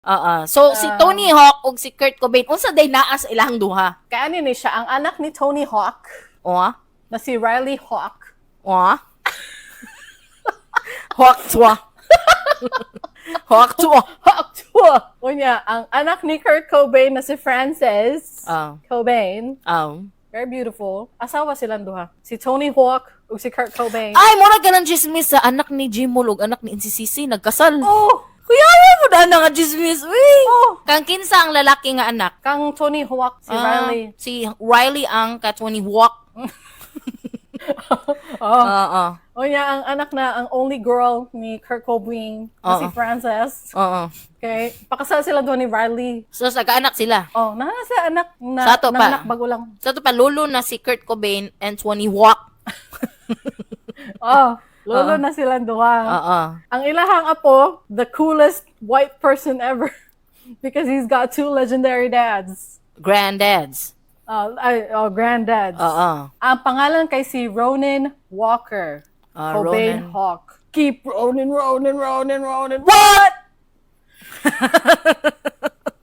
Oo. So si Tony Hawk ug si Kurt Cobain, unsa day naa sa ilahang duha? Kaya ano ni siya, ang anak ni Tony Hawk, O? Na si Riley Hawk. O? Hawk tuwa. Hawk tuwa. Hawk tuwa! Unya, ang anak ni Kurt Cobain na si Frances Cobain, very beautiful. Asawa silang duha. Si Tony Hawk ug si Kurt Cobain. Ay, mura ka ng chismis sa anak ni Jimol ug anak ni NCCC nagkasal. Oh! Kuya, mo na nga chismis, uy. Oh! Kang kinsa ang lalaki nga anak? Kang Tony Hawk, si Ah, Riley. Si Riley ang ka Tony Hawk. Oh. Oo. Unya, ang anak na, ang only girl ni Kurt Cobain, na si Frances. Okay? Pakasal sila doon ni Riley. So, nagkaanak sila. Oh, naa sa anak na, Sa ato pa. anak bago lang. Sa to pa, lolo na si Kurt Cobain and Tony Hawk. Oh, lolo na silang duha. Oo. Ang ilahang apo, the coolest white person ever, because he's got two legendary dads. Granddads. Ay, oh, granddads. Oo. Ang pangalan kay si Ronan Walker. Ah, Cobain Ronan. Hawk. Keep Ronan, Ronan, Ronan, Ronan. What?